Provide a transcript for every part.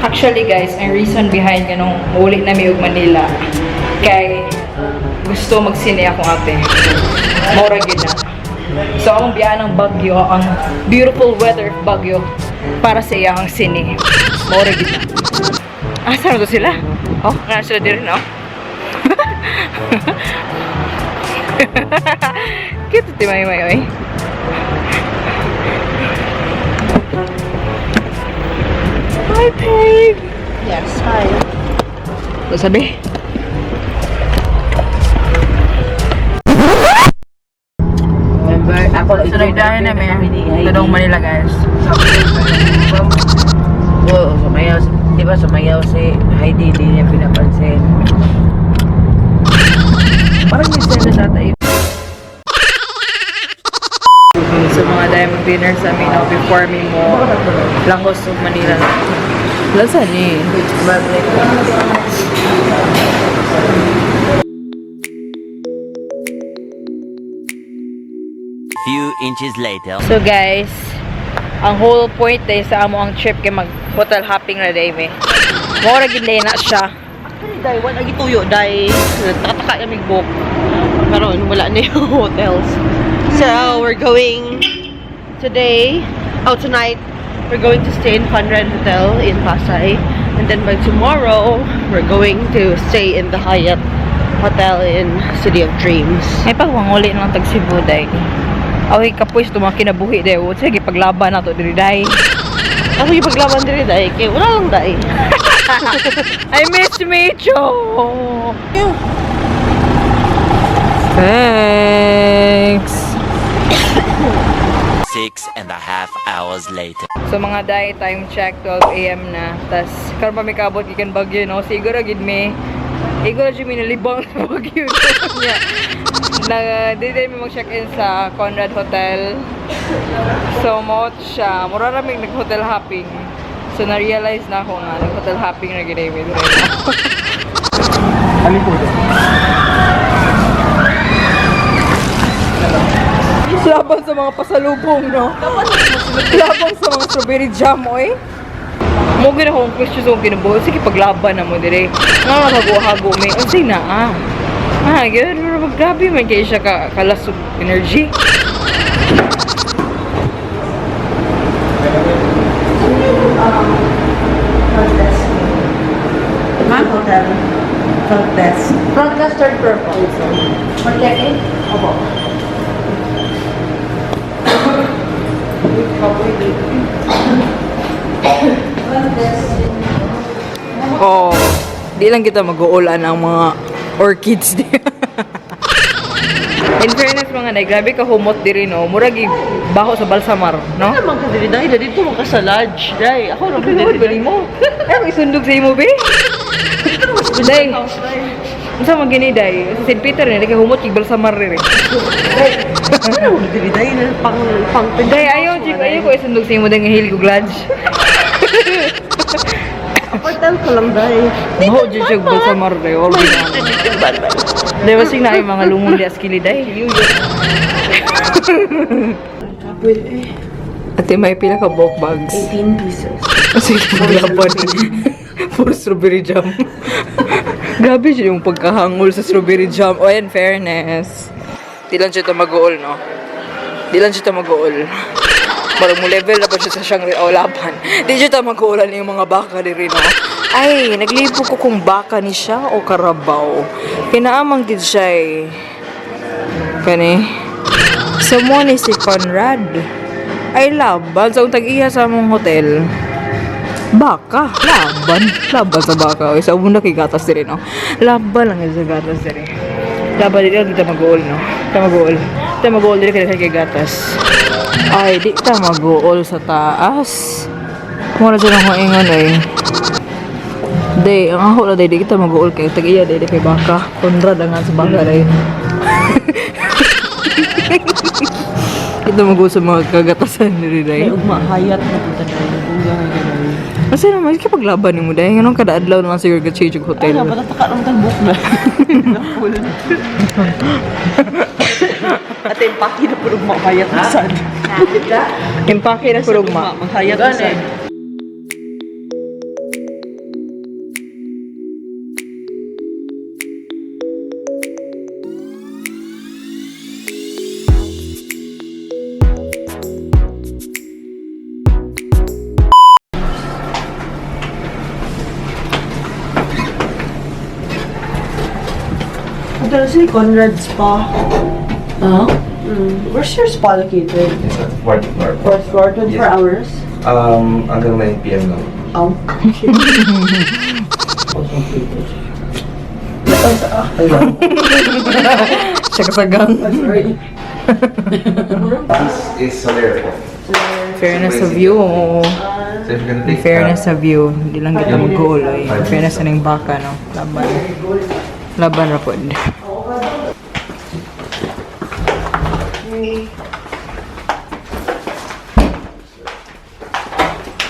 Actually guys, ang reason behind ganong muli na mi og Manila kay gusto magsine akong ate. Mora gyud na. So among biyaan ng Baguio, ang beautiful weather of Baguio para sa iyang sine. Mora gyud na. Ah, saan to sila? Oh, nga sila diri no? Cute ti may may oy. Hi, babe. Yes, hi. Ano sabi? Remember, ako, So, nagdahan namin. Tanong Manila, guys. Oo, sumayaw. Di ba sumayaw si Heidi, di niya pinapansin. Parang may sena data. So, mga dahil mag-dinner sa amin, no, before me mo lahos of Manila. Lasa ni. Few inches later. So, guys, ang whole point day sa amo ang trip kay mag hotel hopping na day me. Mora gid na siya. Actually, day, wala gituyo, day. Nagtataka kami book. Karon, wala na yung hotels. So, we're going today, oh, tonight, we're going to stay in Conrad Hotel in Pasay. And then by tomorrow, we're going to stay in the Hyatt Hotel in City of Dreams. May pagwanguli lang tag Cebu day. Away kapoy sa mga kinabuhi day. Sige paglaban na to diri day. Ako yung paglaban diri, day. Kaya wala lang, day. I miss Micho. Thanks. 6.5 hours later. So mga day, time check, 12 a.m. na. Tas, karon pa may kabot gikan Baguio, no? Siguro gid mi. Igor jud mi nalibang sa Baguio. Nya. Na, di din mi mag-check-in sa Conrad Hotel. So, mo siya. Mura ra mig nag-hotel hopping. So, na-realize na ako nga, nag-hotel hopping na gid mi. Alin po ito? Laban sa mga pasalubong, no? Laban sa mga strawberry jam, oy. Mo gina akong question sa akong kinabuhi. Sige, paglaban na mo dire. Nga nakaguhago may. Unsay na ah. Ah, gyud pero grabe man kay siya ka kalasog energy. Ha? Hotel. Front desk. Front desk, third purple. For check-in? Opo. Oh, di lang kita mag-uulan ang mga orchids di. In fairness mga nay, grabe ka humot diri no. Murag baho sa balsamar, no? Ano man ka diri, day? Dito man ka sa lodge, day. Ako ra man Ano diri. ba nimo? Ay, ang isundog sa imo, be? Day. Unsa man gini day? Sa St. Peter ni kay humot kig balsamar rin. Ano man diri, day? Pang pang Day, ayaw chik, ayaw ko isundog sa imo day nga hilig og lodge. Hotel ko lang, day. Maho jud siya og balsamar day. All gina. Day wasing na ay mga lungon di askili day. Kapoy eh. Ate, may pila ka bulk bags. 18 pieces. Sige, paglaban. For strawberry jam. Grabe siya yung pagkahangol sa strawberry jam. Oh, in fairness. Di lang siya ito mag-uol, no? Di lang siya ito mag-uol. Parang mo level na pa siya sa Shangri-La o laban. Di siya ito mag-uulan yung mga baka di rin, no? Ay, naglibo ko kung baka ni siya o karabaw. Kinaamang gid siya eh. Kani? So mo ni si Conrad. Ay, laban sa tag-iya sa among hotel. Baka, laban. Laban sa baka. Oy, sa umuna kay gatas diri, no? Laban lang sa gatas diri. Laban diri dito mag-uol, no? Dito mag-uol. Dito mag-uol diri kay kay gatas. Ay, di ta mag-uol sa taas. Mura sa akong ingon ay. Day, ang ako na day, di kita mag-uol kay tag-iya day, di kay baka. Conrad ang nga sa baka day. Kita mag-uol sa mga kagatasan diri day. May ugma, hayat na punta day. Nagungga nga ganun. Kasi naman, kapaglaban ni mo dahil anong kada adlaw naman siguro ka change og Ay, hotel. dapat nataka lang tang book na. Full. Ate, impake na puro ugma, hayat na sad. Impake na puro ugma. Maghayat na sad. Ito si Conrad Spa. Huh? Where's your spa located? It's at fourth floor po. Fourth floor, 24 Yes. hours? Hanggang 9 p.m. lang. Oh. Siya kasagang. Sorry. This is Solaire po. Fairness sa view. So if you're gonna In take fairness sa view, hindi lang kita mag-goal. Oy. In fairness sa ning baka, no? Laban. Laban ra pod.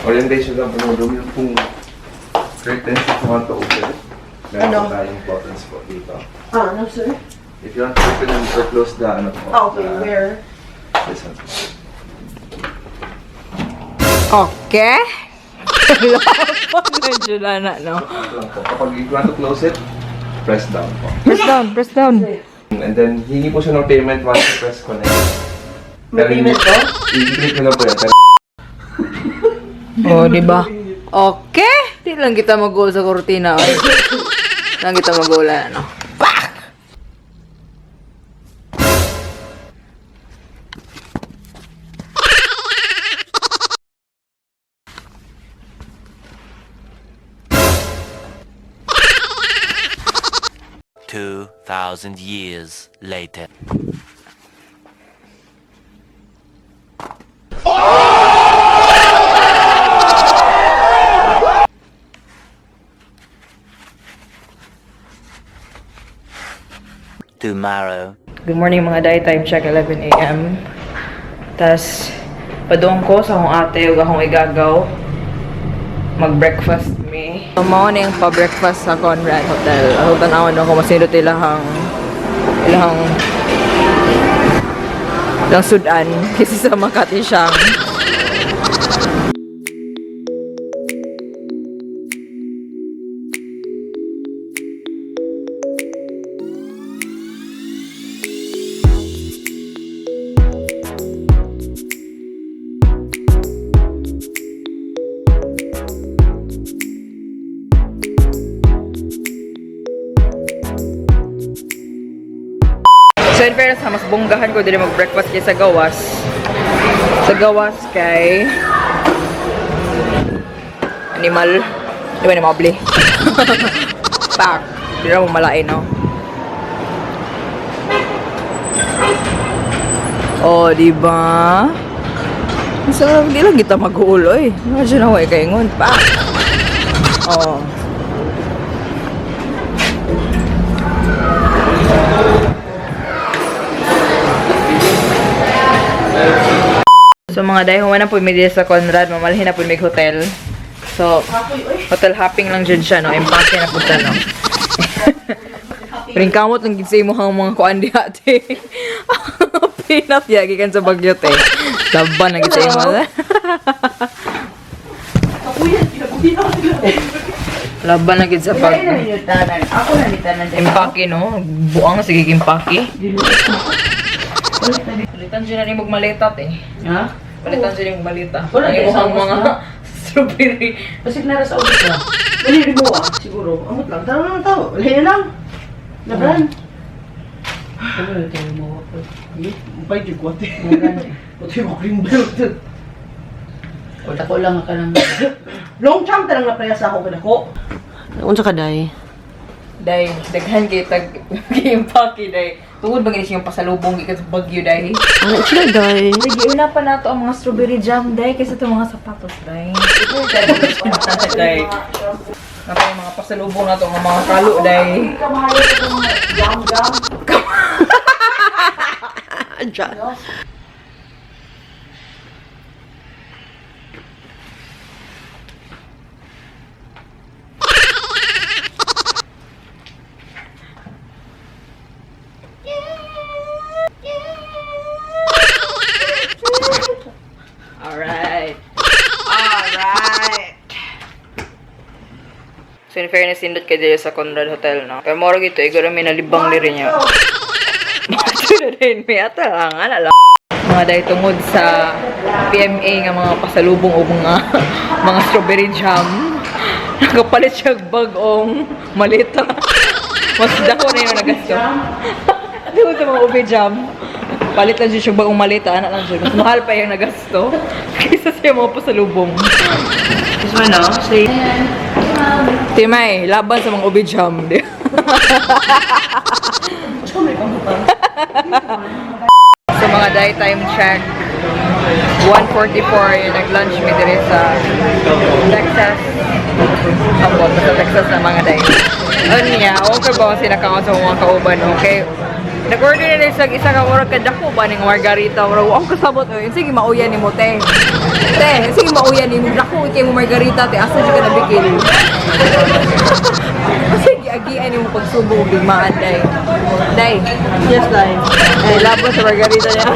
Orientation lang po ng room, yung pong curtains if you want to open. Meron Ano? po tayong buttons po dito. Ah, ano, sir? If you want to open and or close the ano po. Ah, okay, where? This one. Okay. Laban na dyan na, no? Ito lang po. Kapag if you want to close it, press down po. Press down, press down. And then, hingi po siya ng payment once you press connect. May payment po? I-click mo lang po yan. Pero Oh, di ba? Okay. Di lang kita mag-goal sa kurtina, oy. Lang kita mag-goal, ano. Pak! 2,000 years later. Tomorrow. Good morning mga day, time check 11 a.m. Tas padung ko sa akong ate ug akong igagaw. Mag-breakfast me. So, mao na yung pa-breakfast sa Conrad Hotel. Ako tan-awon ako masinod ilahang ilahang ilang sudan kaysa sa Makati siyang. So in fairness, ha, mas bonggahan ko dili mag-breakfast kaysa gawas. Sa gawas kay animal. Di ba ni mabli? Pak. Di na mo malain, no? Oh, di ba? Ang sarap, di lang kita mag-uuloy. Imagine ako eh, kaingon. Pak! Oh. So mga dahil human na po mi diri sa Conrad, mamalhin na po mig hotel. So, hotel hopping lang dyan siya, no? Empake na po ta, no? Ring kamot lang gid sa imong mga kuan diha, te. Pinat yagi kan sa Bagyo, te. Laban lang gid sa imo. Laban lang gid sa pag Ako na nitanan. Empake, no? Buang sige empake. Palitan siya na ni maleta, te. Ha? Palitan siya ni maleta. Wala, Ang di, imong sa mga strawberry. Basig na sa ulit na. Dali mo ah, siguro. Amot lang. Tara lang tao. Wala na lang. Labran. Ano na tayo mo ako? Umpay, di ko ate. Ate, mo cream belt. Wala ko lang ka lang. Long term talang napraya sa ako kinako. Unsa ka day? Day, daghan kay tag giimpake day. Tungod ba gini siyang pasalubong gikan sa Bagyo day. Ano sila day? Nagiuna pa nato ang mga strawberry jam day kaysa itong mga sapatos day. Day. Nato ang mga pasalubong nato ang mga kalo day. Diyan. Alright. Alright. So in fairness, sindot kay diri sa Conrad Hotel, no? Pero moro gito, iguro may nalibang diri niya. Mato na rin, may ata lang, ala lang. Mga dahil tungod sa PMA nga mga pasalubong o mga mga strawberry jam. Nakapalit siya og bag-ong malita. Mas dako na yung nagasto. Doon sa mga ube jam. Palit lang siya bagong malita, anak lang siya. Mas mahal pa yung nagasto kaysa sa mga pasalubong. This one, no? Say, Timay, laban sa mga ube jam. Di So mga day time check. 1:44 yung nag-lunch mi diri sa Texas. Ambot sa Texas na mga day. Unya, okay ba ang sinakaon sa mga kauban, okay? Nag-order na rin sa isa ka murag kadako ba ning margarita murag wa ko kasabot oy. Sige mauya nimo te. Te, sige mauya nimo dako kay mo margarita te asa jud ka nabikil. Sige agian nimo pagsubo og bigmaan day. Day. Yes, day. Ay, laban sa margarita niya.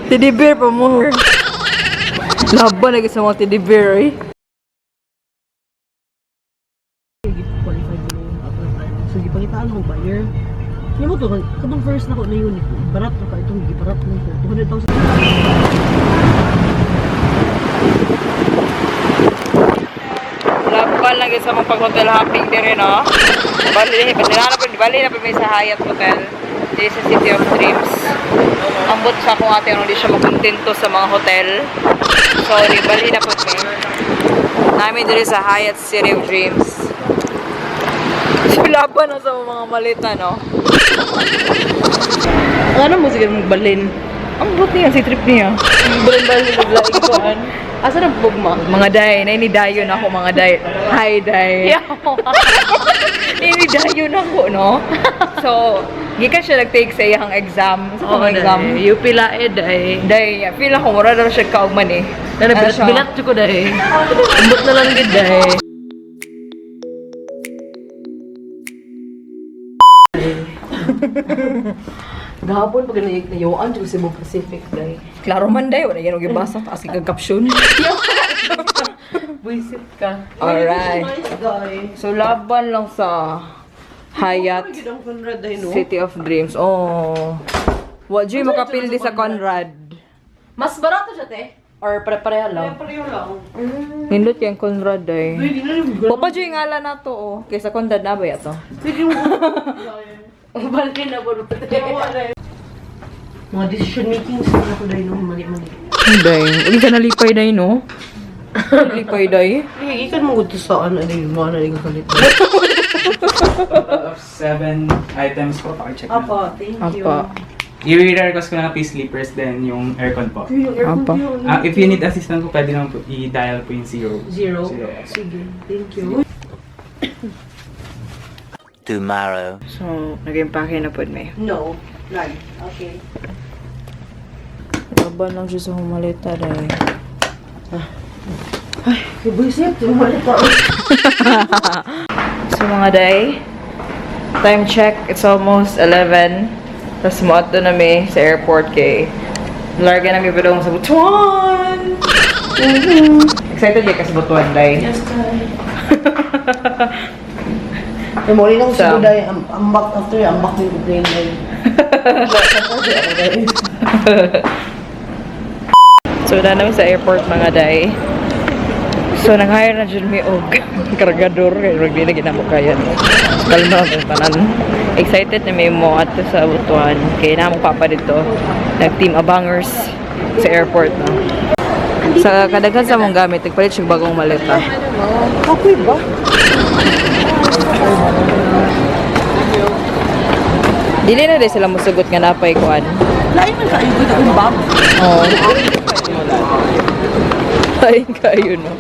Teddy bear pa mo. Laban lagi sa mga teddy bear eh. Qualified ko nung upper time. So, gipangitaan akong buyer. Hindi mo to, katong first na ko na unit, barat na ka itong gibarat na ko, 200,000. Laban lagi sa mga pag-hotel hopping dire no. Bali, bali na pa may sa Hyatt Hotel. Diri sa City of Dreams. Ambot sa akong ate ano di siya makontento sa mga hotel. So, di bali na po mi. Namin diri sa Hyatt City of Dreams. So, laban na sa mga malita, no? Ano mo sige magbalin? Ambot niya, si trip niya. Balin-balin maglaing kuan. Asa na bugma? Mga day, nainidayon ako mga day. Hi, day. Nainidayon ako, no? So, gikan siya nag-take sa iyang exam. Sa oh, exam. UP laed ay. Day, feel ako, mura daw siya kaugman eh. Dana Ano bilat siya? bilat jud ko day. Ambot na lang gid day. Gahapon pag nayuan jud ko Cebu Pacific day. Klaro man day, wala yan og gibasa, taas kag caption. Buisit ka. Alright. So, laban lang sa Hyatt Gid ang Conrad day no. City of Dreams. Oh. Wa jud makapildi sa Conrad. Mas barato siya te or pare-pareha lang. Nindot kay ang Conrad day. Papa jud ngalan na to oh. Kaysa Conrad na ba ya to? Balin na po te. Mga decision making sa ako day no mali-mali. Day, uli ka nalipay day no. Nalipay day. Ay, ikan mo gud sa ano day mo ano day kalit. Total of 7 items po. Pakicheck na. Apo, thank you. Apa. I-request ko na lang po yung sleepers then yung aircon po. Yung aircon Apa. yun. Ah, if you need assistance po, pwede naman po i-dial po yung 0. Zero. Zero. Sige, thank you. Tomorrow. So, nag-impake na pod may. No, none. Okay. Laban lang siya sa humalita day. Kabuisit, wala pa. So mga day, time check, it's almost 11. Tapos muadto na mi sa airport kay larga na mi padung sa Butuan. Excited di ka sa Butuan, day? Yes, day. Ay, mo rin ako So- sa day. Ambak after, ambak yung plane day. So, na namin sa airport mga day. So, nang-hire na dyan mi og kargador. Kaya rugby na ginamo kaya. So, kalma lang itong tanan. Excited na may mo ato sa Butuan. Kaya na among papa dito. Nag-team abangers sa airport. No? Sa kadaghan sa mong gamit, nagpalit siya bagong maleta. Kapoy ba? Dili na din sila musugot nga napay kuan. Lain man kayo ko akong bag. Oo. Ay, kayo no.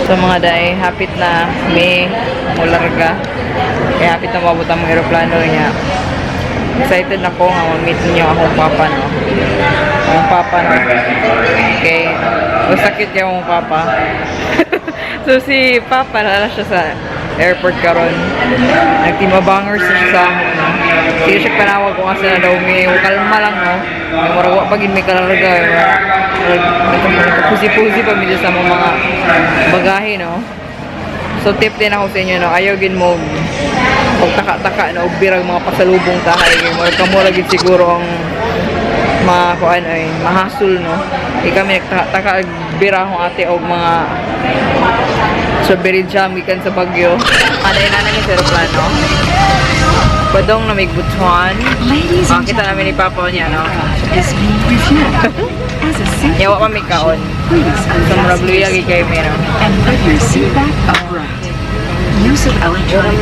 So mga day, hapit na may mularga. Kaya hapit na mabot ang mga eroplano niya. Excited na ko nga ma-meet niyo akong papa no. Akong papa no. Okay. Basta cute yung akong papa. So si papa na siya sa airport karon. Nagtimabangers na siya sa amo no. Sige siya panawag ko kasi na daw may kalma lang no. May murag wa pa gid may kalarga. Murag pusi-pusi pa medyo sa mga bagahe no. So tip din ako sa inyo, no, ayaw gin mo pagtaka-taka na og birag mga pasalubong tahay kay mo kamo ra gid siguro ang makuan ay mahasol, no. Di kami nagtaka-taka og bira akong ate og mga strawberry jam gikan sa Baguio. Aday na namin sa aeroplano. Padong na may Butuan. Ladies and Makita namin ni Papa niya, no? is being refueled. As a safety Yawa pa may kaon. please So, unfasten murag your luya gid kay mi, no? and put your seat back upright. Use of electronic